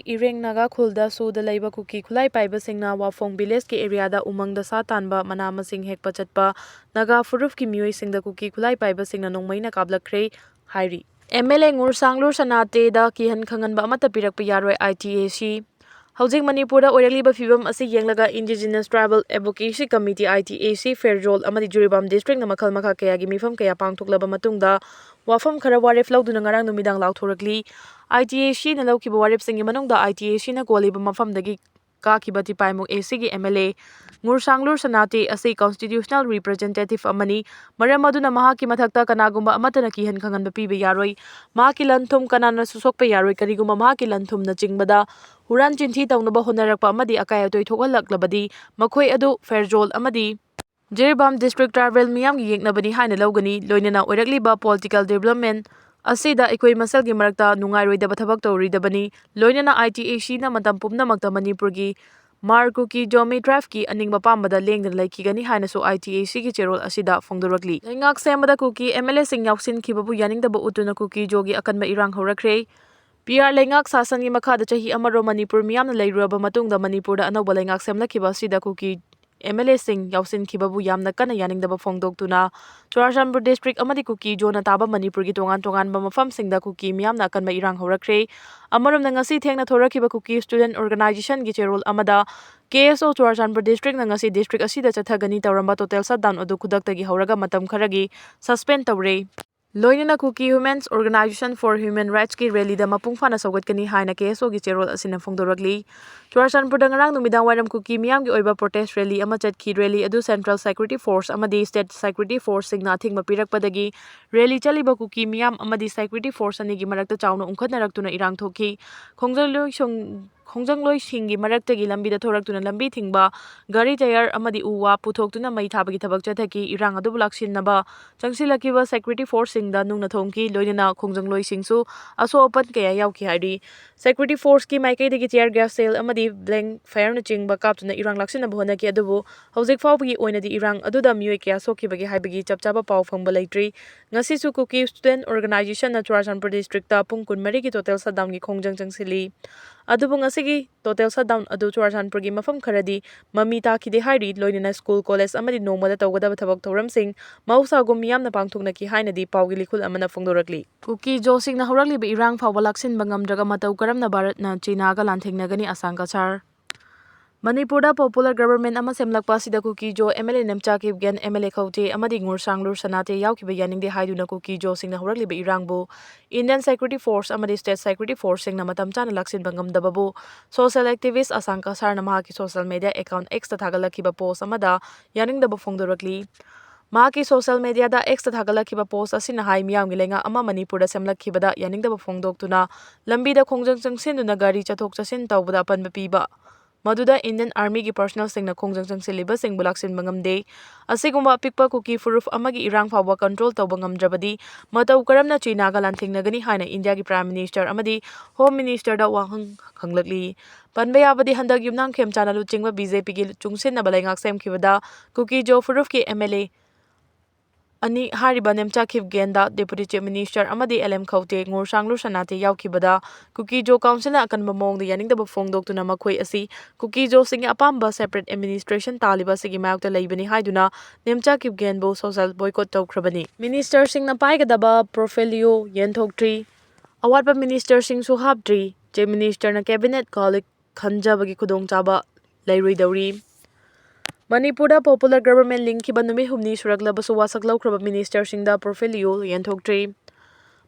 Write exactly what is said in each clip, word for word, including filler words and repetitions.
ꯏꯔꯦꯡ ꯅꯥꯒꯥ ꯈꯨꯜꯗ ꯁꯨꯗ ꯂꯩꯕ ꯀꯨꯀꯤ ꯈꯨꯠꯂꯥꯏ ꯄꯥꯏꯕꯁꯤꯡꯅ ꯋꯥꯐꯣꯡ ꯚꯤꯂꯦꯖꯀꯤ ꯑꯦꯔꯤꯌꯥꯗ ꯎꯃꯪꯗ ꯁꯥ ꯇꯥꯟꯕ, ꯃꯅꯥ ꯃꯁꯤꯡ ꯍꯦꯛꯄ ꯆꯠꯄ ꯅꯥꯒꯥ ꯐꯨꯔꯨꯞꯀꯤ ꯃꯤꯑꯣꯏꯁꯤꯡꯗ ꯀꯨꯀꯤ ꯈꯨꯠꯂꯥꯏ ꯄꯥꯏꯕꯁꯤꯡꯅ ꯅꯣꯡꯃꯩꯅ ꯀꯥꯞꯂꯛꯈ꯭ꯔꯦ ꯍꯥꯏꯔꯤ꯫ ꯑꯦꯝ ꯑꯦꯜ ꯑꯦ ꯉꯨꯔꯁꯥꯡꯂꯨꯔ ꯁꯅꯥꯇꯦꯗ ꯀꯤꯍꯟ ꯈꯪꯍꯟꯕ ꯑꯃꯠꯇ ꯄꯤꯔꯛꯄ ꯌꯥꯔꯣꯏ, ꯑꯥꯏ ꯇꯤ ꯑꯦ ꯁꯤ꯫ ꯍꯧꯖꯤꯛ ꯃꯅꯤꯄꯨꯔꯗ ꯑꯣꯏꯔꯛꯂꯤꯕ ꯐꯤꯕꯝ ꯑꯁꯤ ꯌꯦꯡꯂꯒ Indigenous Tribal Advocacy Committee, I T A C, Pherzawl ꯑꯃꯗꯤ ꯖꯤꯔꯤꯕꯥꯝ ꯗꯤꯁꯇ꯭ꯔꯤꯛꯅ ꯃꯈꯜ ꯃꯈꯥ ꯀꯌꯥꯒꯤ ꯃꯤꯐꯝ ꯀꯌꯥ ꯄꯥꯡꯊꯣꯛꯂꯕ ꯃꯇꯨꯡꯗ ꯋꯥꯐꯝ ꯈꯔ ꯋꯥꯔꯦꯞ ꯂꯧꯗꯨꯅ ꯉꯔꯥꯡ ꯅꯨꯃꯤꯗꯥꯡ ꯂꯥꯎꯊꯣꯔꯛꯂꯤ꯫ ꯑꯥꯏ ꯇꯤ ꯑꯦ ꯁꯤꯅ ꯂꯧꯈꯤꯕ ꯋꯥꯔꯦꯞꯁꯤꯡꯒꯤ ꯃꯅꯨꯡꯗ ꯑꯥꯏ ꯇꯤ ꯑꯦ ꯁꯤꯅ ꯀꯣꯜꯂꯤꯕ ꯃꯐꯝꯗꯒꯤ ꯀꯥꯈꯤꯕ ꯇꯤꯄꯥꯏꯃꯨꯛ ꯑꯦ ꯁꯤꯒꯤ ꯑꯦꯝ ꯑꯦꯜ ꯑꯦ ꯉꯨꯔꯁꯥꯡꯂꯨꯔ ꯁꯅꯥꯇꯦ ꯑꯁꯤ constitutional representative ꯑꯃꯅꯤ꯫ ꯃꯔꯝ ꯑꯗꯨꯅ ꯃꯍꯥꯛꯀꯤ ꯃꯊꯛꯇ ꯀꯅꯥꯒꯨꯝꯕ ꯑꯃꯠꯇꯅ ꯀꯤꯍꯟ ꯈꯪꯍꯟꯕ ꯄꯤꯕ ꯌꯥꯔꯣꯏ꯫ ꯃꯍꯥꯛꯀꯤ ꯂꯟ ꯊꯨꯝ ꯀꯅꯥꯅꯁꯨ ꯁꯣꯛꯄ ꯌꯥꯔꯣꯏ꯫ ꯀꯔꯤꯒꯨꯝꯕ ꯃꯍꯥꯛꯀꯤ ꯂꯟ ꯊꯨꯝꯅ ꯆꯤꯡꯕꯗ ꯍꯨꯔꯥꯟ ꯆꯤꯟꯊꯤ ꯇꯧꯅꯕ ꯍꯣꯠꯅꯔꯛꯄ ꯑꯃꯗꯤ ꯑꯀꯥꯏ ꯑꯇꯣꯏ ꯊꯣꯛꯍꯜꯂꯛꯂꯕꯗꯤ ꯃꯈꯣꯏ ꯑꯗꯨ ꯐꯦꯔꯖꯣꯜ ꯑꯃꯗꯤ ꯖꯤꯔꯤꯕꯥꯝ ꯗꯤꯁꯇ꯭ꯔꯤꯛ ꯇ꯭ꯔꯥꯏꯕꯦꯜ ꯃꯤꯌꯥꯝꯒꯤ ꯌꯦꯛꯅꯕꯅꯤ ꯍꯥꯏꯅ ꯂꯧꯒꯅꯤ꯫ ꯂꯣꯏꯅꯅ ꯑꯣꯏꯔꯛꯂꯤꯕ ꯄꯣꯂꯤꯇꯤꯀꯦꯜ ꯗꯤꯕꯦꯂꯞꯃꯦꯟ ꯑꯁꯤꯗ ꯑꯩꯈꯣꯏ ꯃꯁꯦꯜꯒꯤ ꯃꯔꯛꯇ ꯅꯨꯡꯉꯥꯏꯔꯣꯏꯗꯕ ꯊꯕꯛ ꯇꯧꯔꯣꯏꯗꯕꯅꯤ꯫ ꯂꯣꯏꯅꯅ ꯑꯥꯏ ꯇꯤ ꯑꯦ ꯁꯤꯅ ꯃꯇꯝ ꯄꯨꯝꯅꯃꯛꯇ ꯃꯅꯤꯄꯨꯔꯒꯤ ꯃꯥꯔ ꯀꯨꯀꯤ ꯖꯣꯃꯤ ꯇ꯭ꯔꯥꯏꯕꯀꯤ ꯑꯅꯤꯡꯕ ꯄꯥꯝꯕꯗ ꯂꯦꯡꯗꯅ ꯂꯩꯈꯤꯒꯅꯤ ꯍꯥꯏꯅꯁꯨ ꯑꯥꯏ ꯇꯤ ꯑꯦ ꯁꯤꯒꯤ ꯆꯦꯔꯣꯜ ꯑꯁꯤꯗ ꯐꯣꯡꯗꯣꯔꯛꯂꯤ꯫ ꯂꯩꯉꯥꯛ ꯁꯦꯝꯕꯗ ꯀꯨꯀꯤ ꯑꯦꯝ ꯑꯦꯜ ꯑꯦꯁꯤꯡ ꯌꯥꯎꯁꯤꯟꯈꯤꯕꯕꯨ ꯌꯥꯅꯤꯡꯗꯕ ꯎꯠꯇꯨꯅ ꯀꯨꯀꯤ ꯖꯣꯒꯤ ꯑꯀꯟꯕ ꯏꯔꯥꯡ ꯍꯧꯔꯛꯈ꯭ꯔꯦ꯫ ꯄꯤ ꯑꯥꯔ ꯂꯩꯉꯥꯛ ꯁꯥꯁꯟꯒꯤ ꯃꯈꯥꯗ ꯆꯍꯤ ꯑꯃꯔꯣꯝ ꯃꯅꯤꯄꯨꯔ ꯃꯤꯌꯥꯝꯅ ꯂꯩꯔꯨꯔꯕ ꯃꯇꯨꯡꯗ ꯃꯅꯤꯄꯨꯔꯗ ꯑꯅꯧꯕ ꯂꯩꯉꯥꯛ ꯁꯦꯝꯂꯛꯈꯤꯕ ꯑꯁꯤꯗ ꯀꯨꯀꯤ ꯑꯦꯝ ꯑꯦꯜ ꯑꯦꯁꯤꯡ ꯌꯥꯎꯁꯤꯟꯈꯤꯕꯕꯨ ꯌꯥꯝꯅ ꯀꯟꯅ ꯌꯥꯅꯤꯡꯗꯕ ꯐꯣꯡꯗꯣꯛꯇꯨꯅ ꯆꯨꯔꯥꯆꯥꯟꯄꯨꯔ ꯗꯤꯁꯇ꯭ꯔꯤꯛ ꯑꯃꯗꯤ ꯀꯨꯀꯤ ꯖꯣꯅ ꯇꯥꯕ ꯃꯅꯤꯄꯨꯔꯒꯤ ꯇꯣꯉꯥꯟ ꯇꯣꯉꯥꯟꯕ ꯃꯐꯝꯁꯤꯡꯗ ꯀꯨꯀꯤ ꯃꯤꯌꯥꯝꯅ ꯑꯀꯟꯕ ꯏꯔꯥꯡ ꯍꯧꯔꯛꯈ꯭ꯔꯦ꯫ ꯑꯃꯔꯣꯝꯗ ꯉꯁꯤ ꯊꯦꯡꯅ ꯊꯣꯔꯛꯈꯤꯕ ꯀꯨꯀꯤ ꯁ꯭ꯇꯨꯗꯦꯟꯠ ꯑꯣꯔꯒꯅꯥꯏꯖꯦꯁꯟꯒꯤ ꯆꯦꯔꯣꯜ ꯑꯃꯗ ꯀꯦ ꯑꯦꯁ ꯑꯣ ꯆꯨꯔꯥꯆꯥꯟꯄꯨꯔ ꯗꯤꯁꯇ꯭ꯔꯤꯛꯅ ꯉꯁꯤ ꯗꯤꯁꯇ꯭ꯔꯤꯛ ꯑꯁꯤꯗ ꯆꯠꯊꯒꯅꯤ ꯇꯧꯔꯝꯕ ꯇꯣꯇꯦꯜ ꯁꯠꯗꯥꯎꯟ ꯑꯗꯨ ꯈꯨꯗꯛꯇꯒꯤ ꯍꯧꯔꯒ ꯃꯇꯝ ꯈꯔꯒꯤ ꯁꯁꯄꯦꯟ ꯇꯧꯔꯦ꯫ ꯂꯣꯏꯅꯅ ꯀꯨꯀꯤ ꯋꯨꯃꯦꯟꯁ ꯑꯣꯔꯒꯅꯥꯏꯖꯦꯁꯟ ꯐꯣꯔ ꯍ꯭ꯌꯨꯃꯦꯟ ꯔꯥꯏꯠꯁꯀꯤ ꯔꯦꯂꯤꯗ ꯃꯄꯨꯡ ꯐꯥꯅ ꯁꯧꯒꯠꯀꯅꯤ ꯍꯥꯏꯅ ꯀꯦ ꯑꯦꯁ ꯑꯣꯒꯤ ꯆꯦꯔꯣꯜ ꯑꯁꯤꯅ ꯐꯣꯡꯗꯣꯔꯛꯂꯤ꯫ ꯆꯨꯔꯥꯆꯥꯟꯄꯨꯔꯗ ꯉꯔꯥꯡ ꯅꯨꯃꯤꯗꯥꯡ ꯋꯥꯏꯔꯝ ꯀꯨꯀꯤ ꯃꯤꯌꯥꯝꯒꯤ ꯑꯣꯏꯕ ꯄ꯭ꯔꯣꯇꯦꯁ ꯔꯦꯂꯤ ꯑꯃ ꯆꯠꯈꯤ꯫ ꯔꯦꯂꯤ ꯑꯗꯨ ꯁꯦꯟꯇ꯭ꯔꯦꯜ ꯁꯦꯀ꯭ꯌꯨꯔꯤꯇꯤ ꯐꯣꯔꯁ ꯑꯃꯗꯤ ꯁ꯭ꯇꯦꯠ ꯁꯦꯀ꯭ꯌꯨꯔꯤꯇꯤ ꯐꯣꯔꯁꯁꯤꯡꯅ ꯑꯊꯤꯡꯕ ꯄꯤꯔꯛꯄꯗꯒꯤ ꯔꯦꯂꯤ ꯆꯠꯂꯤꯕ ꯀꯨꯀꯤ ꯃꯤꯌꯥꯝ ꯑꯃꯗꯤ ꯁꯦꯀ꯭ꯌꯨꯔꯤꯇꯤ ꯐꯣꯔꯁ ꯑꯅꯤꯒꯤ ꯃꯔꯛꯇ ꯆꯥꯎꯅ ꯎꯪꯈꯠꯅꯔꯛꯇꯨꯅ ꯏꯔꯥꯡ ꯊꯣꯛꯈꯤ꯫ ꯈꯣꯡꯖꯪꯂꯣꯏ ꯁꯣꯡ-, ꯈꯣꯡꯖꯪꯂꯣꯏꯁꯤꯡꯒꯤ ꯃꯔꯛꯇꯒꯤ ꯂꯝꯕꯤꯗ ꯊꯣꯔꯛꯇꯨꯅ ꯂꯝꯕꯤ ꯊꯤꯡꯕ, ꯒꯥꯔꯤ ꯇꯌꯥꯔ ꯑꯃꯗꯤ ꯎ ꯋꯥ ꯄꯨꯊꯣꯛꯇꯨꯅ ꯃꯩ ꯊꯥꯕꯒꯤ ꯊꯕꯛ ꯆꯠꯊꯈꯤ꯫ ꯏꯔꯥꯡ ꯑꯗꯨꯕꯨ ꯂꯥꯛꯁꯤꯟꯅꯕ ꯆꯪꯁꯤꯜꯂꯛꯈꯤꯕ ꯁꯦꯀ꯭ꯌꯨꯔꯤꯇꯤ ꯐꯣꯔꯁꯁꯤꯡꯗ ꯅꯨꯡꯅ ꯊꯣꯝꯈꯤ꯫ ꯂꯣꯏꯅꯅ ꯈꯣꯡꯖꯪꯂꯣꯏꯁꯤꯡꯁꯨ ꯑꯁꯣꯛ ꯑꯄꯟ ꯀꯌꯥ ꯌꯥꯎꯈꯤ ꯍꯥꯏꯔꯤ꯫ ꯁꯦꯀ꯭ꯌꯨꯔꯤꯇꯤ ꯐꯣꯔꯁꯀꯤ ꯃꯥꯏꯀꯩꯗꯒꯤ tear gas shell ꯑꯃꯗꯤ blank fireꯅꯆꯤꯡꯕ ꯀꯥꯞꯇꯨꯅ ꯏꯔꯥꯡ ꯂꯥꯛꯁꯤꯟꯅꯕ ꯍꯣꯠꯅꯈꯤ, ꯑꯗꯨꯕꯨ ꯍꯧꯖꯤꯛ ꯐꯥꯎꯕꯒꯤ ꯑꯣꯏꯅꯗꯤ ꯏꯔꯥꯡ ꯑꯗꯨꯗ ꯃꯤꯑꯣꯏ ꯀꯌꯥ ꯁꯣꯛꯈꯤꯕꯒꯦ ꯍꯥꯏꯕꯒꯤ ꯆꯞ ꯆꯥꯕ ꯄꯥꯎ ꯐꯪꯕ ꯂꯩꯇ꯭ꯔꯤ꯫ ꯉꯁꯤꯁꯨ ꯀꯨꯀꯤ ꯁ꯭ꯇꯨꯗꯦꯟꯠ ꯑꯣꯔꯒꯅꯥꯏꯖꯦꯁꯟꯅ ꯆꯨꯔꯥꯆꯥꯟꯄꯨꯔ ꯗꯤꯁꯇ꯭ꯔꯤꯛꯇ ꯄꯨꯡ ꯀꯨꯟꯃꯔꯤꯒꯤ ꯇꯣꯇꯦꯜ ꯁꯠꯗꯥꯎꯟꯒꯤ ꯈꯣꯡꯖꯪ ꯆꯪꯁꯤꯜꯂꯤ꯫ ꯑꯗꯨꯕꯨ ꯉꯁꯤꯒꯤ total shutdown ꯑꯗꯨ ꯆꯨꯔꯥꯆꯥꯟꯄꯨꯔꯒꯤ ꯃꯐꯝ ꯈꯔꯗꯤ ꯃꯃꯤ ꯇꯥꯈꯤꯗꯦ ꯍꯥꯏꯔꯤ꯫ ꯂꯣꯏꯅꯅ school, college ꯑꯃꯗꯤ ꯅꯣꯡꯃꯗ ꯇꯧꯒꯗꯕ ꯊꯕꯛ ꯊꯧꯔꯝꯁꯤꯡ ꯃꯍꯧꯁꯥꯒꯨꯝ ꯃꯤꯌꯥꯝꯅ ꯄꯥꯡꯊꯣꯛꯅꯈꯤ ꯍꯥꯏꯅꯗꯤ ꯄꯥꯎꯒꯤ ꯂꯤꯈꯨꯜ ꯑꯃꯅ ꯐꯣꯡꯗꯣꯔꯛꯂꯤ꯫ ꯀꯨꯀꯤ ꯖꯣꯁꯤꯡꯅ ꯍꯧꯔꯛꯂꯤꯕ ꯏꯔꯥꯡ ꯐꯥꯎꯕ ꯂꯥꯛꯁꯤꯟꯕ ꯉꯝꯗ꯭ꯔꯒ ꯃꯇꯧ ꯀꯔꯝꯅ ꯚꯥꯔꯠꯅ ꯆꯩꯅꯥꯒ ꯂꯥꯟꯊꯦꯡꯅꯒꯅꯤ? ꯑꯁꯥꯡ ꯀꯁꯥꯔ꯫ ꯃꯅꯤꯄꯨꯔꯗ popular government ꯑꯃ ꯁꯦꯝꯂꯛꯄ ꯑꯁꯤꯗ ꯀꯨꯀꯤ ꯖꯣ MLA ꯅꯦꯝꯆꯥ ꯀꯤꯞꯒꯦꯟ, MLA ꯈꯧꯇꯦ ꯑꯃꯗꯤ ꯉꯨꯔꯁꯥꯡꯂꯨꯔ ꯁꯅꯥꯇꯦ ꯌꯥꯎꯈꯤꯕ ꯌꯥꯅꯤꯡꯗꯦ ꯍꯥꯏꯗꯨꯅ ꯀꯨꯀꯤ ꯖꯣꯁꯤꯡꯅ ꯍꯧꯔꯛꯂꯤꯕ ꯏꯔꯥꯡꯕꯨ Indian security force ꯑꯃꯗꯤ state security forceꯁꯤꯡꯅ ꯃꯇꯝ ꯆꯥꯅ ꯂꯥꯛꯁꯤꯟꯕ ꯉꯝꯗꯕꯕꯨ social activist ꯑꯁꯥꯡ ꯀꯁꯥꯔꯅ ꯃꯍꯥꯛꯀꯤ social media account Xꯇ ꯊꯥꯒꯠꯂꯛꯈꯤꯕ post ꯑꯃꯗ ꯌꯥꯅꯤꯡꯗꯕ ꯐꯣꯡꯗꯣꯔꯛꯂꯤ꯫ ꯃꯍꯥꯛꯀꯤ social mediaꯗ Xꯇ ꯊꯥꯒꯠꯂꯛꯈꯤꯕ post ꯑꯁꯤꯅ ꯍꯥꯏ, ꯃꯤꯌꯥꯝꯒꯤ ꯂꯩꯉꯥꯛ ꯑꯃ ꯃꯅꯤꯄꯨꯔꯗ ꯁꯦꯝꯂꯛꯈꯤꯕꯗ ꯌꯥꯅꯤꯡꯗꯕ ꯐꯣꯡꯗꯣꯛꯇꯨꯅ ꯂꯝꯕꯤꯗ ꯈꯣꯡꯖꯪ ꯆꯪꯁꯤꯟꯗꯨꯅ ꯒꯥꯔꯤ ꯆꯠꯊꯣꯛ ꯆꯠꯁꯤꯟ ꯇꯧꯕꯗ ꯑꯄꯟꯕ ꯄꯤꯕ, ꯃꯗꯨꯗ Indian Armyꯒꯤ personnelꯁꯤꯡꯅ ꯈꯣꯡꯖꯪ ꯆꯪꯁꯤꯜꯂꯤꯕꯁꯤꯡꯕꯨ ꯂꯥꯛꯁꯤꯟꯕ ꯉꯝꯗꯦ꯫ ꯑꯁꯤꯒꯨꯝꯕ ꯑꯄꯤꯛꯄ ꯀꯨꯀꯤ ꯐꯨꯔꯨꯞ ꯑꯃꯒꯤ ꯏꯔꯥꯡ ꯐꯥꯎꯕ control ꯇꯧꯕ ꯉꯝꯗ꯭ꯔꯕꯗꯤ ꯃꯇꯧ ꯀꯔꯝꯅ ꯆꯩꯅꯥꯒ ꯂꯥꯟꯊꯦꯡꯅꯒꯅꯤ ꯍꯥꯏꯅ ꯏꯟꯗꯤꯌꯥꯒꯤ Prime Minister ꯑꯃꯗꯤ Home Ministerꯗ ꯋꯥꯍꯪ ꯍꯪꯂꯛꯂꯤ꯫ ꯄꯟꯕ ꯌꯥꯕꯗꯤ ꯍꯟꯗꯛ ꯌꯨꯝꯅꯥꯝ ꯈꯦꯝꯆꯥꯟꯅ ꯂꯨꯆꯤꯡꯕ BJPꯒꯤ ꯆꯨꯡꯁꯤꯟꯅꯕ ꯂꯩꯉꯥꯛ ꯁꯦꯝꯈꯤꯕꯗ ꯀꯨꯀꯤ ꯖꯣ ꯐꯨꯔꯨꯞꯀꯤ MLA ꯑꯅꯤ ꯍꯥꯏꯔꯤꯕ ꯅꯦꯝꯆꯥ ꯀꯤꯞꯒꯦꯟꯗ, Deputy Chief Minister ꯑꯃꯗꯤ LM ꯈꯧꯇꯦ, ꯉꯨꯔꯁꯥꯡꯂꯨ ꯁꯅꯥꯇꯦ ꯌꯥꯎꯈꯤꯕꯗ ꯀꯨꯀꯤ ꯖꯣ councilꯅ ꯑꯀꯟꯕ ꯃꯑꯣꯡꯗ ꯌꯥꯅꯤꯡꯗꯕ ꯐꯣꯡꯗꯣꯛꯇꯨꯅ ꯃꯈꯣꯏ ꯑꯁꯤ ꯀꯨꯀꯤ ꯖꯣꯁꯤꯡꯒꯤ ꯑꯄꯥꯝꯕ separate administration ꯇꯥꯜꯂꯤꯕ ꯑꯁꯤꯒꯤ ꯃꯥꯌꯣꯛꯇ ꯂꯩꯕꯅꯤ ꯍꯥꯏꯗꯨꯅ ꯅꯦꯝꯆꯥ ꯀꯤꯞꯒꯦꯟꯕꯨ social boycott ꯇꯧꯈ꯭ꯔꯕꯅꯤ꯫ Ministerꯁꯤꯡꯅ ꯄꯥꯏꯒꯗꯕ portfolio ꯌꯦꯟꯊꯣꯛꯇ꯭ꯔꯤ, ꯑꯋꯥꯠꯄ ministerꯁꯤꯡꯁꯨ ꯍꯥꯞꯇ꯭ꯔꯤ꯫ Chief Ministerꯅ cabinet colleague ꯈꯟꯖꯕꯒꯤ ꯈꯨꯗꯣꯡꯆꯥꯕ ꯂꯩꯔꯣꯏꯗꯧꯔꯤ꯫ ꯃꯅꯤꯄꯨꯔꯗ popular government ꯂꯤꯡꯈꯤꯕ ꯅꯨꯃꯤꯠ ꯍꯨꯝꯅꯤ ꯁꯨꯔꯛꯂꯕꯁꯨ ꯋꯥꯁꯛ ꯂꯧꯈ꯭ꯔꯕ ministerꯁꯤꯡꯗ portfolio ꯌꯦꯟꯊꯣꯛꯇ꯭ꯔꯤ꯫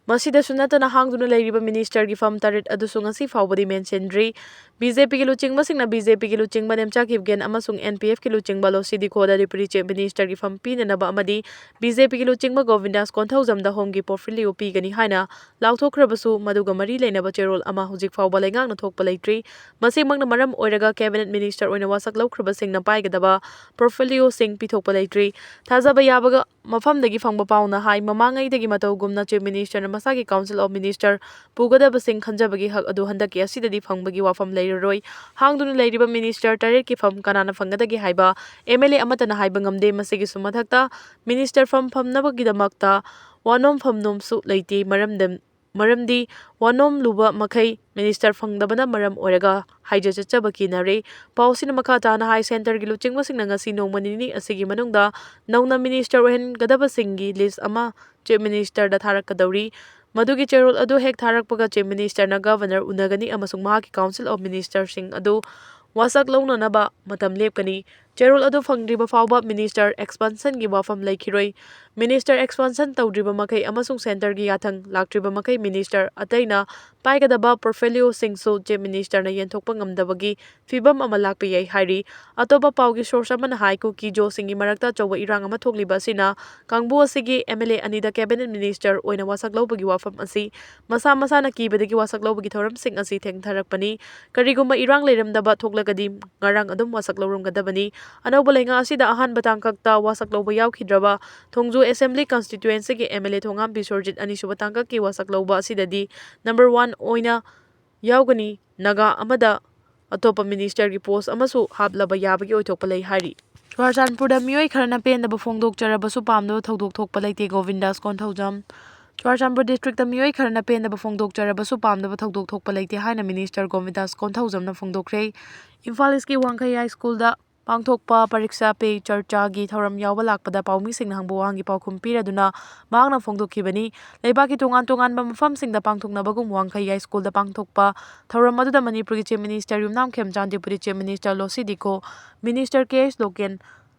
ꯃꯁꯤꯗꯁꯨ ꯅꯠꯇꯅ ꯍꯥꯡꯗꯨꯅ ꯂꯩꯔꯤꯕ ministerꯒꯤ ꯐꯝ ꯇꯔꯦꯠ ꯑꯗꯨꯁꯨ ꯉꯁꯤ ꯐꯥꯎꯕꯗꯤ ꯃꯦꯟꯁꯤꯟꯗ꯭ꯔꯤ꯫ BJPꯒꯤ ꯂꯨꯆꯤꯡꯕꯁꯤꯡꯅ BJPꯒꯤ ꯂꯨꯆꯤꯡꯕ ꯅꯦꯝꯆꯥ ꯀꯤꯞꯒꯦꯟ ꯑꯃꯁꯨꯡ NPFꯀꯤ ꯂꯨꯆꯤꯡꯕ ꯂꯣꯁꯤ ꯗꯤꯈꯣꯗ Deputy Chief Ministerꯒꯤ ꯐꯝ ꯄꯤꯅꯅꯕ ꯑꯃꯗꯤ BJPꯒꯤ ꯂꯨꯆꯤꯡꯕ ꯒꯣꯕꯤꯟꯗꯥꯁ ꯀꯣꯟꯊꯧꯖꯝꯗ homeꯒꯤ portfolio ꯄꯤꯒꯅꯤ ꯍꯥꯏꯅ ꯂꯥꯎꯊꯣꯛꯈ꯭ꯔꯕꯁꯨ ꯃꯗꯨꯒ ꯃꯔꯤ ꯂꯩꯅꯕ ꯆꯦꯔꯣꯜ ꯑꯃ ꯍꯧꯖꯤꯛ ꯐꯥꯎꯕ ꯂꯩꯉꯥꯛꯅ ꯊꯣꯛꯄ ꯂꯩꯇ꯭ꯔꯤ꯫ ꯃꯁꯤꯃꯛꯅ ꯃꯔꯝ ꯑꯣꯏꯔꯒ cabinet minister ꯑꯣꯏꯅ ꯋꯥꯁꯛ ꯂꯧꯈ꯭ꯔꯕꯁꯤꯡꯅ ꯄꯥꯏꯒꯗꯕ portfolioꯁꯤꯡ ꯄꯤꯊꯣꯛꯄ ꯂꯩꯇ꯭ꯔꯤ꯫ ꯊꯥꯖꯕ ꯌꯥꯕ ꯃꯐꯝꯗꯒꯤ ꯐꯪꯕ ꯄꯥꯎꯅ ꯍꯥꯏ, ꯃꯃꯥꯡꯉꯩꯗꯒꯤ ꯃꯇꯧꯒꯨꯝꯅ Chief Ministerꯅ ꯃꯁꯥꯒꯤ Council of Minister ꯄꯨꯒꯗꯕꯁꯤꯡ ꯈꯟꯖꯕꯒꯤ ꯍꯛ ꯑꯗꯨ ꯍꯟꯗꯛꯀꯤ ꯑꯁꯤꯗꯗꯤ ꯐꯪꯕꯒꯤ ꯋꯥꯐꯝ ꯂꯩꯔꯔꯣꯏ꯫ ꯍꯥꯡꯗꯨꯅ ꯂꯩꯔꯤꯕ minister ꯇꯔꯦꯠꯀꯤ ꯐꯝ ꯀꯅꯥꯅ ꯐꯪꯒꯗꯒꯦ ꯍꯥꯏꯕ MLA ꯑꯃꯠꯇꯅ ꯍꯥꯏꯕ ꯉꯝꯗꯦ꯫ ꯃꯁꯤꯒꯤꯁꯨ ꯃꯊꯛꯇ minister ꯐꯝ ꯐꯝꯅꯕꯒꯤꯗꯃꯛꯇ ꯋꯥꯅꯣꯝ ꯐꯝꯅꯣꯝꯁꯨ ꯂꯩꯇꯦ꯫ ꯃꯔꯝꯗꯤ ꯃꯔꯝꯗꯤ ꯋꯥꯅꯣꯝ ꯂꯨꯕ ꯃꯈꯩ ꯃꯤꯅꯤꯁꯇꯔ ꯐꯪꯗꯕꯅ ꯃꯔꯝ ꯑꯣꯏꯔꯒ ꯍꯥꯏꯖ ꯆꯠꯆꯕ ꯀꯤꯅꯔꯦ꯫ ꯄꯥꯎ ꯑꯁꯤꯅ ꯃꯈꯥ ꯇꯥꯅ ꯍꯥꯏ, ꯁꯦꯟꯇꯔꯒꯤ ꯂꯨꯆꯤꯡꯕꯁꯤꯡꯅ ꯉꯁꯤ ꯅꯣꯡꯃ ꯅꯤꯅꯤ ꯑꯁꯤꯒꯤ ꯃꯅꯨꯡꯗ ꯅꯧꯅ ꯃꯤꯅꯤꯁꯇꯔ ꯑꯣꯏꯍꯟꯒꯗꯕꯁꯤꯡꯒꯤ ꯂꯤꯁ ꯑꯃ ꯆꯤꯐ ꯃꯤꯅꯤꯁꯇꯔꯗ ꯊꯥꯔꯛꯀꯗꯧꯔꯤ꯫ ꯃꯗꯨꯒꯤ ꯆꯦꯔꯣꯜ ꯑꯗꯨ ꯍꯦꯛ ꯊꯥꯔꯛꯄꯒ ꯆꯤꯐ ꯃꯤꯅꯤꯁꯇꯔꯅ ꯒꯚꯔꯅꯔ ꯎꯅꯒꯅꯤ ꯑꯃꯁꯨꯡ ꯃꯍꯥꯛꯀꯤ ꯀꯥꯎꯟꯁꯤꯜ ꯑꯣꯐ ꯃꯤꯅꯤꯁꯇꯔꯁꯤꯡ ꯑꯗꯨ ꯋꯥꯁꯛ ꯂꯧꯅꯅꯕ ꯃꯇꯝ ꯂꯦꯞꯀꯅꯤ꯫ ꯆꯦꯔꯣꯜ ꯑꯗꯨ ꯐꯪꯗ꯭ꯔꯤꯕ ꯐꯥꯎꯕ ꯃꯤꯅꯤꯁꯇꯔ ꯑꯦꯛꯁꯄꯥꯟꯁꯟꯒꯤ ꯋꯥꯐꯝ ꯂꯩꯈꯤꯔꯣꯏ꯫ ꯃꯤꯅꯤꯁꯇꯔ ꯑꯦꯛꯁꯄꯥꯟꯁꯟ ꯇꯧꯗ꯭ꯔꯤꯕ ꯃꯈꯩ ꯑꯃꯁꯨꯡ ꯁꯦꯟꯇꯔꯒꯤ ꯌꯥꯊꯪ ꯂꯥꯛꯇ꯭ꯔꯤꯕ ꯃꯈꯩ ꯃꯤꯅꯤꯁꯇꯔ ꯑꯇꯩꯅ ꯄꯥꯏꯒꯗꯕ ꯄꯣꯔꯠꯐꯣꯂꯤꯑꯣꯁꯤꯡꯁꯨ ꯆꯤꯐ ꯃꯤꯅꯤꯁꯇꯔꯅ ꯌꯦꯟꯊꯣꯛꯄ ꯉꯝꯗꯕꯒꯤ ꯐꯤꯚꯝ ꯑꯃ ꯂꯥꯛꯄ ꯌꯥꯏ ꯍꯥꯏꯔꯤ꯫ ꯑꯇꯣꯞꯄ ꯄꯥꯎꯒꯤ ꯁꯣꯔꯁ ꯑꯃꯅ ꯍꯥꯏ, ꯀꯨꯀꯤ ꯖꯣꯁꯤꯡꯒꯤ ꯃꯔꯛꯇ ꯑꯆꯧꯕ ꯏꯔꯥꯡ ꯑꯃ ꯊꯣꯛꯂꯤꯕ ꯑꯁꯤꯅ ꯀꯥꯡꯕꯨ ꯑꯁꯤꯒꯤ ꯑꯦꯝ ꯑꯦꯜ ꯑꯦ ꯑꯅꯤꯗ ꯀꯦꯕꯤꯅꯦꯠ ꯃꯤꯅꯤꯁꯇꯔ ꯑꯣꯏꯅ ꯋꯥꯁꯛ ꯂꯧꯕꯒꯤ ꯋꯥꯐꯝ ꯑꯁꯤ ꯃꯁꯥ ꯃꯁꯥꯅ ꯀꯤꯕꯗꯒꯤ ꯋꯥꯁꯛ ꯂꯧꯕꯒꯤ ꯊꯧꯔꯝꯁꯤꯡ ꯑꯁꯤ ꯊꯦꯡꯊꯔꯛꯄꯅꯤ꯫ ꯀꯔꯤꯒꯨꯝꯕ ꯏꯔꯥꯡ ꯂꯩꯔꯝꯗꯕ ꯊꯣꯛꯂꯒꯗꯤ ꯉꯔꯥꯡ ꯑꯗꯨꯝ ꯋꯥꯁꯛ ꯂꯧꯔꯝꯒꯗꯕꯅꯤ꯫ ꯑꯅꯧꯕ ꯂꯩꯉꯥꯛ ꯑꯁꯤꯗ ꯑꯍꯥꯟꯕ ꯇꯥꯡꯀꯛꯇ ꯋꯥꯁꯛ ꯂꯧꯕ ꯌꯥꯎꯈꯤꯗ꯭ꯔꯕ ꯊꯣꯡꯖꯨ ꯑꯦꯁꯦꯝꯕ꯭ꯂꯤ ꯀꯟꯁꯇꯤꯇ꯭ꯋꯦꯟꯁꯤꯒꯤ ꯑꯦꯝ ꯑꯦꯜ ꯑꯦ ꯊꯣꯉꯥꯝ ꯕꯤꯁ꯭ꯋꯔꯖꯤꯠ ꯑꯅꯤꯁꯨꯕ ꯇꯥꯡꯀꯛꯀꯤ ꯋꯥꯁꯛ ꯂꯧꯕ ꯑꯁꯤꯗꯗꯤ ꯅꯝꯕꯔ ꯋꯥꯟ ꯑꯣꯏꯅ ꯌꯥꯎꯒꯅꯤ꯫ ꯅꯥꯒꯥ ꯑꯃꯗ ꯑꯇꯣꯞꯄ ꯃꯤꯅꯤꯁꯇꯔꯒꯤ ꯄꯣꯁ ꯑꯃꯁꯨ ꯍꯥꯞꯂꯕ ꯌꯥꯕꯒꯤ ꯑꯣꯏꯊꯣꯛꯄ ꯂꯩ ꯍꯥꯏꯔꯤ꯫ ꯆꯨꯔꯆꯥꯟꯄꯨꯔꯗ ꯃꯤꯑꯣꯏ ꯈꯔꯅ ꯄꯦꯟꯗꯕ ꯐꯣꯡꯗꯣꯛꯆꯔꯕꯁꯨ ꯄꯥꯝꯗꯕ ꯊꯧꯗꯣꯛ ꯊꯣꯛꯄ ꯂꯩꯇꯦ, ꯒꯣꯕꯤꯟꯗꯥꯁ ꯀꯣꯟꯊꯧꯖꯝ꯫ ꯆꯨꯔꯆꯥꯟꯄꯨꯔ ꯗꯤꯁꯇ꯭ꯔꯤꯛꯇ ꯃꯤꯑꯣꯏ ꯈꯔꯅ ꯄꯦꯟꯗꯕ ꯐꯣꯡꯗꯣꯛꯆꯔꯕꯁꯨ ꯄꯥꯝꯗꯕ ꯊꯧꯗꯣꯛ ꯊꯣꯛꯄ ꯂꯩꯇꯦ ꯍꯥꯏꯅ ꯃꯤꯅꯤꯁꯇꯔ ꯒꯣꯕꯤꯟꯗꯥꯁ ꯀꯣꯟꯊꯧꯖꯝꯅ ꯐꯣꯡꯗꯣꯛꯈ꯭ꯔꯦ꯫ ꯏꯝꯐꯥꯜ ꯏꯁꯀꯤ ꯋꯥꯡꯈꯩ ꯍꯥꯏ ꯁ꯭ꯀꯨꯜꯗ ꯄꯥꯡꯊꯣꯛꯄ ꯄꯔꯤꯛꯁꯥ ꯄꯦ ꯆꯔꯆꯥꯒꯤ ꯊꯧꯔꯝ ꯌꯥꯎꯕ ꯂꯥꯛꯄꯗ ꯄꯥꯎꯃꯤꯁꯤꯡꯅ ꯍꯪꯕ ꯋꯥꯍꯪꯒꯤ ꯄꯥꯎꯈꯨꯝ ꯄꯤꯔꯗꯨꯅ ꯃꯍꯥꯛꯅ ꯐꯣꯡꯗꯣꯛꯈꯤꯕꯅꯤ꯫ ꯂꯩꯕꯥꯛꯀꯤ ꯇꯣꯉꯥꯟ ꯇꯣꯉꯥꯟꯕ ꯃꯐꯝꯁꯤꯡꯗ ꯄꯥꯡꯊꯣꯛꯅꯕꯒꯨꯝ ꯋꯥꯡꯈꯩ ꯍꯥꯏ ꯁ꯭ꯀꯨꯜꯗ ꯄꯥꯡꯊꯣꯛꯄ ꯊꯧꯔꯝ ꯑꯗꯨꯗ ꯃꯅꯤꯄꯨꯔꯒꯤ ꯆꯤꯐ ꯃꯤꯅꯤꯁꯇꯔ ꯌꯨꯝꯅꯥꯝ ꯈꯦꯝꯆꯥꯟ, ꯗꯦꯄꯨꯇꯤ ꯆꯤꯐ ꯃꯤꯅꯤꯁꯇꯔ ꯂꯣꯁꯤ ꯗꯤꯈꯣ, ꯃꯤꯅꯤꯁꯇꯔ ꯀꯦ ꯑꯦꯁ ꯂꯣꯀꯦꯟ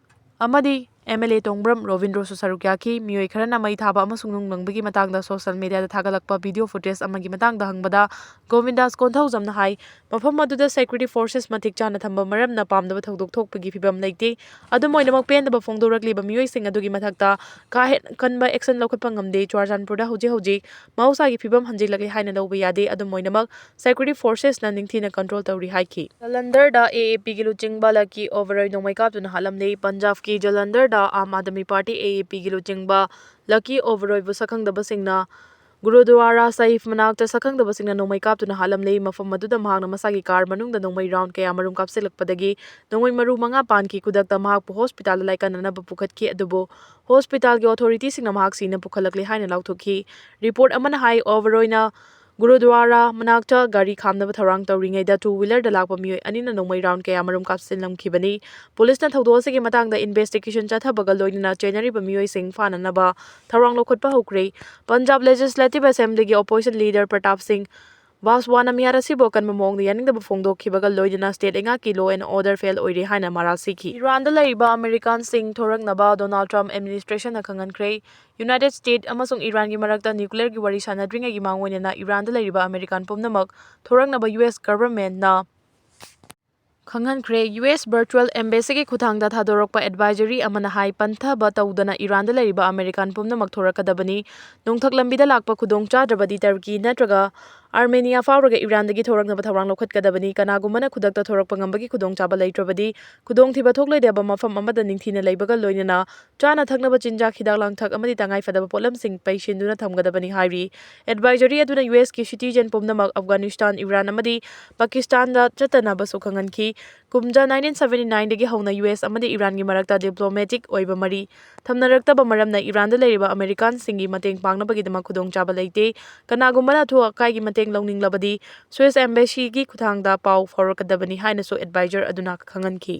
ꯑꯃꯗꯤ ꯑꯦꯝ ꯑꯦꯜ ꯑꯦ ꯇꯣꯡꯕ꯭ꯔꯝ ꯔꯣꯕꯤꯟꯗ꯭ꯔꯣꯁꯨ ꯁꯔꯨꯛ ꯌꯥꯈꯤ꯫ ꯃꯤꯑꯣꯏ ꯈꯔꯅ ꯃꯩ ꯊꯥꯕ ꯑꯃꯁꯨꯡ ꯅꯨꯡ ꯂꯪꯕꯒꯤ ꯃꯇꯥꯡꯗ ꯁꯣꯁꯤꯌꯦꯜ ꯃꯤꯗꯤꯌꯥꯗ ꯊꯥꯒꯠꯂꯛꯄ ꯚꯤꯗꯤꯑꯣ ꯐꯨꯇꯦꯖ ꯑꯃꯒꯤ ꯃꯇꯥꯡꯗ ꯍꯪꯕꯗ ꯒꯣꯕꯤꯟꯗꯥꯁ ꯀꯣꯟꯊꯧꯖꯝꯅ ꯍꯥꯏ, ꯃꯐꯝ ꯑꯗꯨꯗ ꯁꯦꯀ꯭ꯌꯨꯔꯤꯇꯤ ꯐꯣꯔꯁꯦꯁ ꯃꯇꯤꯛ ꯆꯥꯅ ꯊꯝꯕ ꯃꯔꯝꯅ ꯄꯥꯝꯗꯕ ꯊꯧꯗꯣꯛ ꯊꯣꯛꯄꯒꯤ ꯐꯤꯚꯝ ꯂꯩꯇꯦ꯫ ꯑꯗꯨꯝ ꯑꯣꯏꯅꯃꯛ, ꯄꯦꯟꯗꯕ ꯐꯣꯡꯗꯣꯔꯛꯂꯤꯕ ꯃꯤꯑꯣꯏꯁꯤꯡ ꯑꯗꯨꯒꯤ ꯃꯊꯛꯇ ꯀꯥ ꯍꯦꯟꯅ ꯀꯟꯕ ꯑꯦꯛꯁꯟ ꯂꯧꯈꯠꯄ ꯉꯝꯗꯦ꯫ ꯆꯨꯔꯆꯥꯟꯄꯨꯔꯗ ꯍꯧꯖꯤꯛ ꯍꯧꯖꯤꯛ ꯃꯍꯧꯁꯥꯒꯤ ꯐꯤꯚꯝ ꯍꯟꯖꯤꯜꯂꯛꯂꯦ ꯍꯥꯏꯅ ꯂꯧꯕ ꯌꯥꯗꯦ꯫ ꯑꯗꯨꯝ ꯑꯣꯏꯅꯃꯛ, ꯁꯦꯀ꯭ꯌꯨꯔꯤꯇꯤ ꯐꯣꯔꯁꯦꯁꯅ ꯅꯤꯡꯊꯤꯅ ꯀꯟꯇ꯭ꯔꯣꯜ ꯇꯧꯔꯤ ꯍꯥꯏꯈꯤ꯫ ꯖꯂꯟꯙꯔꯗ ꯑꯦ ꯑꯦ ꯄꯤꯒꯤ ꯂꯨꯆꯤꯡꯕ ꯂꯀꯤ ꯑꯣꯕꯔꯣꯏ ꯅꯣꯡꯃꯩ ꯀꯥꯞꯇꯨꯅ ꯍꯥꯠꯂꯝꯂꯦ꯫ ꯄꯟꯖꯥꯕꯀꯤ ꯖꯂꯟꯙꯔꯗ ꯑꯥꯝ ꯑꯥꯗꯃꯤ ꯄꯥꯔꯇꯤ, ꯑꯦ ꯑꯦ ꯄꯤꯒꯤ ꯂꯨꯆꯤꯡꯕ ꯂꯀꯤ ꯑꯣꯕꯔꯣꯏꯕꯨ ꯁꯛꯈꯪꯗꯕꯁꯤꯡꯅ ꯒꯨꯔꯨꯗ꯭ꯋꯥꯔꯥ ꯁꯥꯍꯤꯕ ꯃꯅꯥꯛꯇ ꯁꯛꯈꯪꯗꯕꯁꯤꯡꯅ ꯅꯣꯡꯃꯩ ꯀꯥꯞꯇꯨꯅ ꯍꯥꯠꯂꯝꯂꯦ꯫ ꯃꯐꯝ ꯑꯗꯨꯗ ꯃꯍꯥꯛꯅ ꯃꯁꯥꯒꯤ ꯀꯥꯔ ꯃꯅꯨꯡꯗ ꯅꯣꯡꯃꯩ ꯔꯥꯎꯟ ꯀꯌꯥꯃꯔꯨꯝ ꯀꯥꯞꯁꯤꯜꯂꯛꯄꯗꯒꯤ ꯅꯣꯡꯃꯩ ꯃꯔꯨ ꯃꯉꯥ ꯄꯥꯟꯈꯤ꯫ ꯈꯨꯗꯛꯇ ꯃꯍꯥꯛꯄꯨ ꯍꯣꯁꯄꯤꯇꯥꯜꯗ ꯂꯥꯏꯀꯠꯅꯅꯕ ꯄꯨꯈꯠꯈꯤ, ꯑꯗꯨꯕꯨ ꯍꯣꯁꯄꯤꯇꯥꯜꯒꯤ ꯑꯣꯊꯣꯔꯤꯇꯤꯁꯤꯡꯅ ꯃꯍꯥꯛ ꯁꯤꯅ ꯄꯨꯈꯠꯂꯛꯂꯦ ꯍꯥꯏꯅ ꯂꯥꯎꯊꯣꯛꯈꯤ꯫ ꯔꯤꯄꯣꯔꯠ ꯑꯃꯅ ꯍꯥꯏ, ꯑꯣꯚꯔ ꯑꯣꯏꯅ ꯒꯨꯔꯨꯗ꯭ꯋꯥꯔꯥ ꯃꯅꯥꯛꯇ ꯒꯥꯔꯤ ꯈꯥꯝꯅꯕ ꯊꯧꯔꯥꯡ ꯇꯧꯔꯤꯉꯩꯗ ꯇꯨ ꯋꯤꯂꯔꯗ ꯂꯥꯛꯄ ꯃꯤꯑꯣꯏ ꯑꯅꯤꯅ ꯅꯣꯡꯃꯩ ꯔꯥꯎꯟ ꯀꯌꯥꯃꯔꯨꯝ ꯀꯥꯞꯁꯤꯜꯂꯝꯈꯤꯕꯅꯤ꯫ ꯄꯨꯂꯤꯁꯅ ꯊꯧꯗꯣꯛ ꯑꯁꯤꯒꯤ ꯃꯇꯥꯡꯗ ꯏꯟꯚꯦꯁꯇꯤꯒꯦꯁꯟ ꯆꯠꯊꯕꯒ ꯂꯣꯏꯅꯅ ꯆꯦꯟꯅꯔꯤꯕ ꯃꯤꯑꯣꯏꯁꯤꯡ ꯐꯥꯅꯅꯕ ꯊꯧꯔꯥꯡ ꯂꯧꯈꯠꯄ ꯍꯧꯈ꯭ꯔꯦ꯫ ꯄꯟꯖꯥꯕ ꯂꯦꯖꯤꯁꯂꯦꯇꯤꯚ ꯑꯦꯁꯦꯝꯕ꯭ꯂꯤꯒꯤ ꯑꯣꯄꯣꯖꯤꯁꯟ ꯂꯤꯗꯔ ꯄ꯭ꯔꯇꯥꯞ ꯁꯤꯡ ꯕꯥꯁꯋꯥꯅ ꯃꯤꯍꯥꯠ ꯑꯁꯤꯕꯨ ꯑꯀꯟꯕ ꯃꯑꯣꯡꯗ ꯌꯥꯅꯤꯡꯗꯕ ꯐꯣꯡꯗꯣꯛꯈꯤꯕꯒ ꯂꯣꯏꯅꯅ ꯁ꯭ꯇꯦꯠ ꯂꯩꯉꯥꯛꯀꯤ law and order fail ꯑꯣꯏꯔꯦ ꯍꯥꯏꯅ ꯃꯔꯥꯜ ꯁꯤꯈꯤ꯫ ꯏꯔꯥꯟꯗ ꯂꯩꯔꯤꯕ ꯑꯃꯦꯔꯤꯀꯥꯟꯁꯤꯡ ꯊꯣꯔꯛꯅꯕ ꯗꯣꯅꯥꯜꯗ ꯇ꯭ꯔꯝꯞ ꯑꯦꯗꯃꯤꯅꯤꯁꯇ꯭ꯔꯦꯁꯟꯅ ꯈꯪꯍꯟꯈ꯭ꯔꯦ꯫ ꯌꯨꯅꯥꯏꯇꯦꯗ ꯁ꯭ꯇꯦꯠ ꯑꯃꯁꯨꯡ ꯏꯔꯥꯟꯒꯤ ꯃꯔꯛꯇ ꯅ꯭ꯌꯨꯀ꯭ꯂꯤꯌꯔꯒꯤ ꯋꯥꯔꯤ ꯁꯥꯟꯅꯗ꯭ꯔꯤꯉꯩꯒꯤ ꯃꯥꯡꯑꯣꯏꯅꯅ ꯏꯔꯥꯟꯗ ꯂꯩꯔꯤꯕ ꯑꯃꯦꯔꯤꯀꯥꯟ ꯄꯨꯝꯅꯃꯛ ꯊꯣꯔꯛꯅꯕ ꯌꯨ ꯑꯦꯁ ꯒꯚꯔꯟꯃꯦꯟꯠꯅ ꯈꯪꯍꯟꯈ꯭ꯔꯦ꯫ ꯌꯨ ꯑꯦꯁ ꯚꯔꯆꯨꯑꯦꯜ ꯑꯦꯝꯕꯦꯁꯤꯒꯤ ꯈꯨꯠꯊꯥꯡꯗ ꯊꯥꯗꯣꯔꯛꯄ ꯑꯦꯗꯚꯥꯏꯖꯔꯤ ꯑꯃꯅ ꯍꯥꯏ, ꯄꯟꯊꯕ ꯇꯧꯗꯅ ꯏꯔꯥꯟꯗ ꯂꯩꯔꯤꯕ ꯑꯃꯦꯔꯤꯀꯥꯟ ꯄꯨꯝꯅꯃꯛ ꯊꯣꯔꯛꯀꯗꯕꯅꯤ꯫ ꯅꯣꯡꯊꯛ ꯂꯝꯕꯤꯗ ꯂꯥꯛꯄ ꯈꯨꯗꯣꯡ ꯆꯥꯗ꯭ꯔꯕꯗꯤ ꯇꯔꯀꯤ ꯅꯠꯇ꯭ꯔꯒ ꯑꯥꯔꯃꯦꯅꯤꯌꯥ ꯐꯥꯎꯔꯒ ꯏꯔꯥꯟꯗꯒꯤ ꯊꯣꯔꯛꯅꯕ ꯊꯧꯔꯥꯡ ꯂꯧꯈꯠꯀꯗꯕꯅꯤ꯫ ꯀꯅꯥꯒꯨꯝꯕꯅ ꯈꯨꯗꯛꯇ ꯊꯣꯔꯛꯄ ꯉꯝꯕꯒꯤ ꯈꯨꯗꯣꯡꯆꯥꯕ ꯂꯩꯇ꯭ꯔꯕꯗꯤ ꯈꯨꯗꯣꯡꯊꯤꯕ ꯊꯣꯛꯂꯣꯏꯗꯕ ꯃꯐꯝ ꯑꯃꯗ ꯅꯤꯡꯊꯤꯅ ꯂꯩꯕꯒ ꯂꯣꯏꯅꯅ ꯆꯥꯅ ꯊꯛꯅꯕ ꯆꯤꯟꯖꯥꯛ, ꯍꯤꯗꯥꯛ ꯂꯥꯡꯊꯛ ꯑꯃꯗꯤ ꯇꯉꯥꯏꯐꯗꯕ ꯄꯣꯠꯂꯝꯁꯤꯡ ꯄꯩꯁꯤꯟꯗꯨꯅ ꯊꯝꯒꯗꯕꯅꯤ ꯍꯥꯏꯔꯤ꯫ ꯑꯦꯗꯚꯥꯏꯖꯔꯤ ꯑꯗꯨꯅ ꯌꯨ ꯑꯦꯁꯀꯤ ꯁꯤꯇꯤꯖꯦꯟ ꯄꯨꯝꯅꯃꯛ ꯑꯐꯒꯥꯅꯤꯁꯇꯥꯟ, ꯏꯔꯥꯟ ꯑꯃꯗꯤ ꯄꯥꯀꯤꯁꯇꯥꯟꯗ ꯆꯠꯇꯅꯕꯁꯨ ꯈꯪꯍꯟꯈꯤ꯫ ꯀꯨꯝꯖꯥ ꯅꯥꯏꯟꯇꯤꯟ ꯁꯚꯦꯟꯇꯤ ꯅꯥꯏꯟꯗꯒꯤ ꯍꯧꯅ ꯌꯨ ꯑꯦꯁ ꯑꯃꯗꯤ ꯏꯔꯥꯟꯒꯤ ꯃꯔꯛꯇ ꯗꯤꯄ꯭ꯂꯣꯃꯦꯇꯤꯛ ꯑꯣꯏꯕ ꯃꯔꯤ ꯊꯝꯅꯔꯛꯇꯕ ꯃꯔꯝꯅ ꯏꯔꯥꯟꯗ ꯂꯩꯔꯤꯕ ꯑꯃꯦꯔꯤꯀꯥꯟꯁꯤꯡꯒꯤ ꯃꯇꯦꯡ ꯄꯥꯡꯅꯕꯒꯤꯗꯃꯛ ꯈꯨꯗꯣꯡꯆꯥꯕ ꯂꯩꯇꯦ꯫ ꯀꯅꯥꯒꯨꯝꯕꯅ ꯑꯊꯨ ꯑꯀꯥꯏꯒꯤ ꯃꯇꯦꯡ ꯂꯧꯅꯤꯡꯂꯕꯗꯤ ꯁ꯭ꯋꯤꯁ ꯑꯦꯝꯕꯦꯁꯤꯒꯤ ꯈꯨꯠꯊꯥꯡꯗ ꯄꯥꯎ ꯐꯥꯎꯔꯛꯀꯗꯕꯅꯤ ꯍꯥꯏꯅꯁꯨ ꯑꯦꯗꯚꯥꯏꯖꯔ ꯑꯗꯨꯅ ꯈꯪꯍꯟꯈꯤ꯫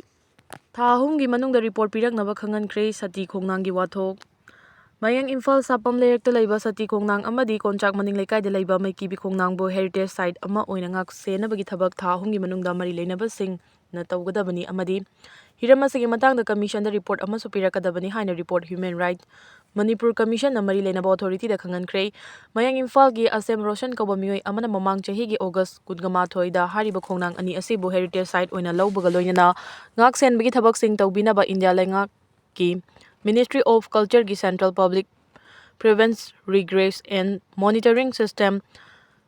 ꯊꯥ ꯑꯍꯨꯝꯒꯤ ꯃꯅꯨꯡꯗ ꯔꯤꯄꯣꯔꯠ ꯄꯤꯔꯛꯅꯕ ꯈꯪꯍꯟꯈ꯭ꯔꯦ꯫ ꯁꯇꯤ ꯈꯣꯡꯅꯥꯡꯒꯤ ꯋꯥꯊꯣꯛ꯫ ꯃꯌꯥꯡ ꯏꯝꯐꯥꯜ ꯁꯥꯄꯝ ꯂꯩꯔꯛꯇ ꯂꯩꯕ ꯁꯇꯤ ꯈꯣꯡꯅꯥꯡ ꯑꯃꯗꯤ ꯀꯣꯟꯆꯥꯛ ꯃꯅꯤꯡ ꯂꯩꯀꯥꯏꯗ ꯂꯩꯕ ꯃꯩꯀꯤꯕꯤ ꯈꯣꯡꯅꯥꯡꯕꯨ ꯍꯦꯔꯤꯇꯦꯖ ꯁꯥꯏꯠ ꯑꯃ ꯑꯣꯏꯅ ꯉꯥꯛ ꯁꯦꯟꯅꯕꯒꯤ ꯊꯕꯛ ꯊꯥ ꯑꯍꯨꯝꯒꯤ ꯃꯅꯨꯡꯗ ꯃꯔꯤ ꯂꯩꯅꯕꯁꯤꯡꯅ ꯇꯧꯒꯗꯕꯅꯤ ꯑꯃꯗꯤ ꯍꯤꯔꯝ ꯑꯁꯤꯒꯤ ꯃꯇꯥꯡꯗ ꯀꯃꯤꯁꯟꯗ ꯔꯤꯄꯣꯔꯠ ꯑꯃꯁꯨ ꯄꯤꯔꯛꯀꯗꯕꯅꯤ ꯍꯥꯏꯅ ꯔꯤꯄꯣꯔꯠ ꯍ꯭ꯌꯨꯃꯦꯟ ꯔꯥꯏꯠ ꯃꯅꯤꯄꯨꯔ ꯀꯃꯤꯁꯟꯅ ꯃꯔꯤ ꯂꯩꯅꯕ ꯑꯣꯊꯣꯔꯤꯇꯤꯗ ꯈꯪꯍꯟꯈ꯭ꯔꯦ꯫ ꯃꯌꯥꯡ ꯏꯝꯐꯥꯜꯒꯤ ꯑꯁꯦꯝ ꯔꯣꯁꯟ ꯀꯧꯕ ꯃꯤꯑꯣꯏ ꯑꯃꯅ ꯃꯃꯥꯡ ꯆꯍꯤꯒꯤ ꯑꯣꯒꯁ ꯀꯨꯟꯃꯥꯊꯣꯏꯗ ꯍꯥꯏꯔꯤꯕ ꯈꯣꯡꯅꯥꯡ ꯑꯅꯤ ꯑꯁꯤꯕꯨ ꯍꯦꯔꯤꯇꯦꯖ ꯁꯥꯏꯠ ꯑꯣꯏꯅ ꯂꯧꯕꯒ ꯂꯣꯏꯅꯅ ꯉꯥꯛ ꯁꯦꯟꯕꯒꯤ ꯊꯕꯛꯁꯤꯡ ꯇꯧꯕꯤꯅꯕ ꯏꯟꯗꯤꯌꯥ ꯂꯩꯉꯥꯛꯀꯤ Ministry of Culture ꯒꯤ Central Public Prevention Redress and Monitoring System,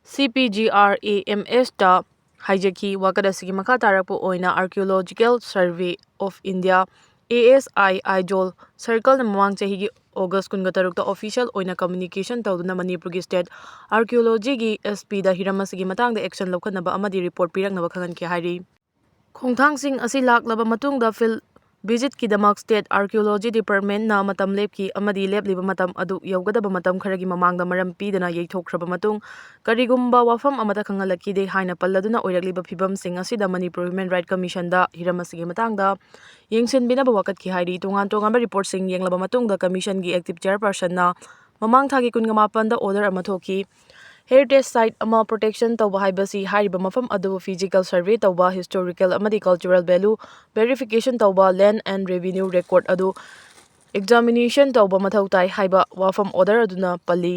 C P G R A M S ꯇ ꯍꯥꯏꯖꯈꯤ꯫ ꯋꯥꯀꯠ ꯑꯁꯤꯒꯤ ꯃꯈꯥ ꯇꯥꯔꯛꯄ ꯑꯣꯏꯅ Archaeological Survey of India, A S ꯑꯥꯏ ꯑꯥꯏꯖꯣꯜ ꯁꯔꯀꯜꯅ ꯃꯃꯥꯡ ꯆꯍꯤꯒꯤ ꯑꯣꯒꯁ ꯀꯨꯟꯒ ꯇꯔꯨꯛꯇ ꯑꯣꯐꯤꯁꯤꯌꯦꯜ ꯑꯣꯏꯅ ꯀꯝꯃ꯭ꯌꯨꯅꯤꯀꯦꯁꯟ ꯇꯧꯗꯨꯅ ꯃꯅꯤꯄꯨꯔꯒꯤ ꯁ꯭ꯇꯦꯠ ꯑꯥꯔꯀꯤꯑꯣꯂꯣꯖꯤꯒꯤ ꯑꯦꯁ ꯄꯤꯗ ꯍꯤꯔꯝ ꯑꯁꯤꯒꯤ ꯃꯇꯥꯡꯗ ꯑꯦꯛꯁꯟ ꯂꯧꯈꯠꯅꯕ ꯑꯃꯗꯤ ꯔꯤꯄꯣꯔꯠ ꯄꯤꯔꯛꯅꯕ ꯈꯪꯍꯟꯈꯤ ꯍꯥꯏꯔꯤ꯫ ꯈꯣꯡꯊꯥꯡꯁꯤꯡ ꯑꯁꯤ ꯂꯥꯛꯂꯕ ꯃꯇꯨꯡꯗ ꯐꯤꯜꯗ ꯚꯤꯖꯤꯠꯀꯤꯗꯃꯛ ꯁ꯭ꯇꯦꯠ ꯑꯥꯔꯀꯤꯑꯣꯂꯣꯖꯤ ꯗꯤꯄꯥꯔꯠꯃꯦꯟꯠꯅ ꯃꯇꯝ ꯂꯦꯞꯈꯤ ꯑꯃꯗꯤ ꯂꯦꯞꯂꯤꯕ ꯃꯇꯝ ꯑꯗꯨ ꯌꯧꯒꯗꯕ ꯃꯇꯝ ꯈꯔꯒꯤ ꯃꯃꯥꯡꯗ ꯃꯔꯝ ꯄꯤꯗꯅ ꯌꯩꯊꯣꯛꯈ꯭ꯔꯕ ꯃꯇꯨꯡ, ꯀꯔꯤꯒꯨꯝꯕ ꯋꯥꯐꯝ ꯑꯃꯠꯇ ꯈꯪꯍꯜꯂꯛꯈꯤꯗꯦ ꯍꯥꯏꯅ ꯄꯜꯂꯗꯨꯅ ꯑꯣꯏꯔꯛꯂꯤꯕ ꯐꯤꯕꯝꯁꯤꯡ ꯑꯁꯤꯗ ꯃꯅꯤꯄꯨꯔ ꯍ꯭ꯌꯨꯃꯦꯟ ꯔꯥꯏꯠ ꯀꯃꯤꯁꯟꯗ ꯍꯤꯔꯝ ꯑꯁꯤꯒꯤ ꯃꯇꯥꯡꯗ ꯌꯦꯡꯁꯤꯟꯕꯤꯅꯕ ꯋꯥꯀꯠꯈꯤ ꯍꯥꯏꯔꯤ꯫ ꯇꯣꯉꯥꯟ ꯇꯣꯉꯥꯟꯕ ꯔꯤꯄꯣꯔꯠꯁꯤꯡ ꯌꯦꯡꯂꯕ ꯃꯇꯨꯡꯗ ꯀꯃꯤꯁꯟꯒꯤ ꯑꯦꯛꯇꯤꯚ ꯆꯦꯌꯔꯄꯔꯁꯟꯅ ꯃꯃꯥꯡ ꯊꯥꯒꯤ ꯀꯨꯟꯒ ꯃꯥꯄꯟꯗ ꯑꯣꯔꯗꯔ ꯑꯃ ꯊꯣꯛꯈꯤ꯫ ꯍꯦꯔꯤꯇꯦꯖ ꯁꯥꯏꯠ ꯑꯃ ꯄ꯭ꯔꯣꯇꯦꯛꯁꯟ ꯇꯧꯕ ꯍꯥꯏꯕꯁꯤ ꯍꯥꯏꯔꯤꯕ ꯃꯐꯝ ꯑꯗꯨꯕꯨ ꯐꯤꯖꯤꯀꯦꯜ ꯁꯔꯚꯦ ꯇꯧꯕ, ꯍꯤꯁꯇꯣꯔꯤꯀꯦꯜ ꯑꯃꯗꯤ ꯀꯜꯆꯔꯦꯜ ꯚꯦꯂꯨ ꯚꯦꯔꯤꯐꯤꯀꯦꯁꯟ ꯇꯧꯕ, ꯂꯦꯟꯗ ꯑꯦꯟꯗ ꯔꯦꯚꯤꯅ꯭ꯌꯨ ꯔꯦꯀꯣꯔꯗ ꯑꯗꯨ ꯑꯦꯛꯖꯥꯃꯤꯅꯦꯁꯟ ꯇꯧꯕ ꯃꯊꯧ ꯇꯥꯏ ꯍꯥꯏꯕ ꯋꯥꯐꯝ ꯑꯣꯔꯗꯔ ꯑꯗꯨꯅ ꯄꯜꯂꯤ꯫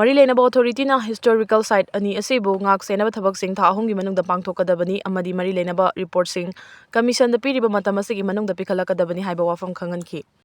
ꯃꯔꯤ ꯂꯩꯅꯕ ꯑꯣꯊꯣꯔꯤꯇꯤꯅ ꯍꯤꯁꯇꯣꯔꯤꯀꯦꯜ ꯁꯥꯏꯠ ꯑꯅꯤ ꯑꯁꯤꯕꯨ ꯉꯥꯛ ꯁꯦꯟꯅꯕ ꯊꯕꯛꯁꯤꯡ ꯊꯥ ꯑꯍꯨꯝꯒꯤ ꯃꯅꯨꯡꯗ ꯄꯥꯡꯊꯣꯛꯀꯗꯕꯅꯤ ꯑꯃꯗꯤ ꯃꯔꯤ ꯂꯩꯅꯕ ꯔꯤꯄꯣꯔꯠꯁꯤꯡ ꯀꯃꯤꯁꯟꯗ ꯄꯤꯔꯤꯕ ꯃꯇꯝ ꯑꯁꯤꯒꯤ ꯃꯅꯨꯡꯗ ꯄꯤꯈꯠꯂꯛꯀꯗꯕꯅꯤ ꯍꯥꯏꯕ ꯋꯥꯐꯝ ꯈꯪꯍꯟꯈꯤ꯫